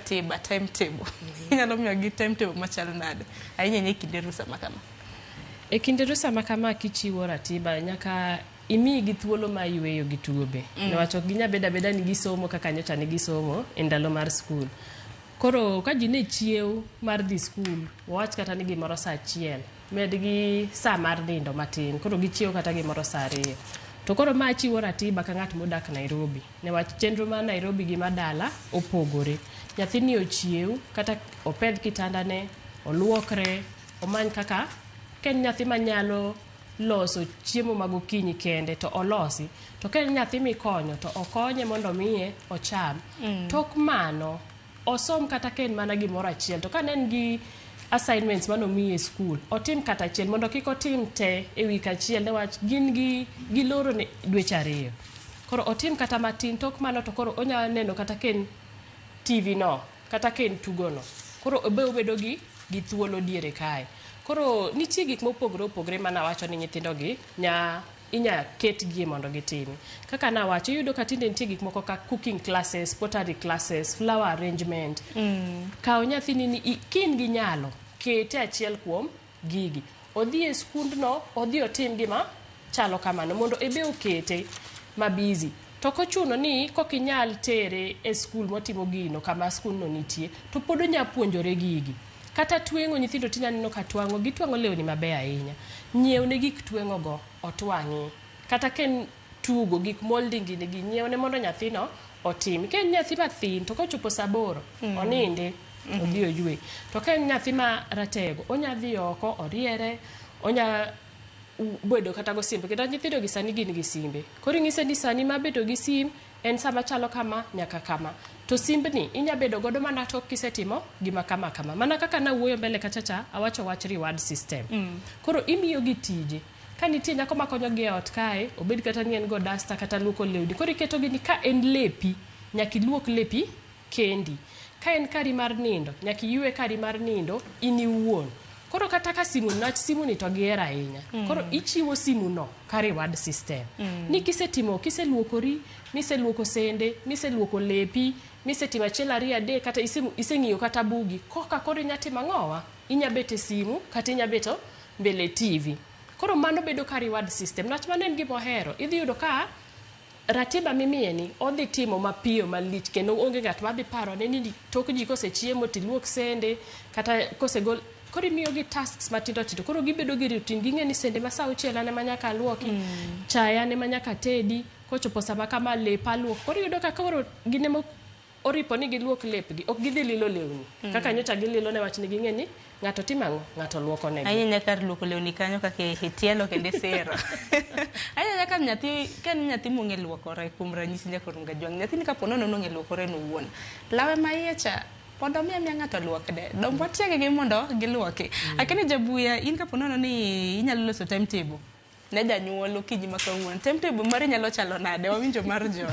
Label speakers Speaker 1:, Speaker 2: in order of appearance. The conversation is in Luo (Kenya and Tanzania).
Speaker 1: ratiba, timetable. Inyalo miyogi timetable machal nade? Ahinya ahinya e kinde rusa ma kama.
Speaker 2: E kinde rusa ma kama kichiwo ratiba nyaka imigi thuolo mar yueyo gi tugo be. Niwach ok ginyal bedo abeda ni gisomo kaka nyocha ne gisomo e ndalo mar skul. Koro ka ji ne chiew mar dhi skul, wawach kata ni gimoro saa achiel, medgi saa mar nindo matin, koro gichiew kata gimoro saa ariyo. To koro ma chiwo ratiba ka ng'at modak Nairobi, niwach chenro mar Nairobi gi ma dala opogore. Nyathini ochiew, kata opedh kitandane, oluokre, omany kaka, ka en nyathi manyalo loso chiemo ma gokinyi kende to olosi. To ka en nyathi mikonyo to okonye mondo omiye ocham. Tok mano, osom kata ka en mana gimoro achiel. To ka ne en gi assignments mane omiye e skul, otim kata achiel mondo kik otim te e wik achiel niwach gin gi giloro ne dweche ariyo. Koro otim kata matin, tok mano to koro onya neno kata ka en TV no, kata ka en tugo no. Koro obe obedo gi thuolo diere kae. Koro nitie gik mopogore opogore mane awacho ni nyithindo gi nya inya ketgie mondo gitim. Kaka nawacho, iyudo ka tinde nitie gik moko ka cooking classes, pottery classes, flower arrangement. Kaw nyathini ni ka in gi nyalo, kete achiel kuom gigi. Odhi e skundno, odhi otim gima chalo kamano mondo ebe okete ma busy. To ok ochuno ni kok inyal tere e skul motimo gino kama skundno nitie, to pod onya puonjore gigi. Kata tweng'o, nyithindo tinya neno ka twang'o, gitwang'o lewni mabeyo ahinya. Nyiew ne gik tweng'o go, otwang'i. Kata ka en tugo, gik molding gini gi, nyiew ne mondo nyathino otim. Ka en nyathi mathin, to kochopo saa aboro, onindi, odhi oywe. To ka en nyathi ma ratego, onya dhi oko, oriere, onya bedo kata go simbe. Kendo nyithindo gi sani gin gi simbe. Koro inyise ni sani mar bedo gi sim en sama chalo kama nyaka kama. To simbni inya bedo godo mana tok kisetimo gima kama kama. Mana kaka nawuoyo mbele kacha cha, awacho wach reward system. Koro imiyo gi tije. Ka nitie nyako makonyo gi e ot kae, obed kata ni en go dasta kata luoko lewni. Koro iketo gi ni ka en lepi, nyaka iluok lepi kendi. Ka en kari mar nindo, nyaka iywe kari mar nindo in iwuon. Koro kata ka simu niwach simu ni to gihero ahinya. Koro ichiwo simu no ka reward system. Ni kisetimo, kiseluokori, miseluoko sende, miseluoko lepi, misetimo achiel ariyo adek kata iseng'iyo kata bugi, koka koro inya timo ang'owa? Inya bet e simu kata inya beto mbele TV. Koro mano bedo ka reward system. Niwach mano en gima ohero. Idhi yudo ka ratiba mimiye ni odhi timo mapiyo malich kendo onge ng'at madhi paro ne ni tok ji kosechiemo tiluok sende kata kosegol. Koro imiyo gi tasks matindo tindo. Koro gibedo gi routine. Ging'e ni sende ma saa auchiel an ema nyaka aluoki, chae an ema nyaka tedi, kochopo sama kama lepa aluok. Koro iyudo ka koro gin ema oripo ni giluok lepgi, ok gidhi lilo lewni. Kaka nyocha gililo newach ni ging'e ni ng'ato timo ang'o? Ng'ato luoko negi.
Speaker 1: Ahinya ahinya kar luoko lewni kanyo kaka itielo kendo isiro. Ahinya ahinya ka nyathi, ka en nyathi mong'e luokore kuom ranyisi nyaka Runga Jwang'. Nyathini kapo nono nong'e luokore en owuon. Lawe ma iye cha pod omiyo amiya ng'ato luokne. Dong watiege gi mondo giluoki. Akeni Jabuya, in kapo nono ni inyalo loso timetable ne janyuol okinyi ma kawuono. Timetable mari nyalo chalo nade? Wawinjo mar jo.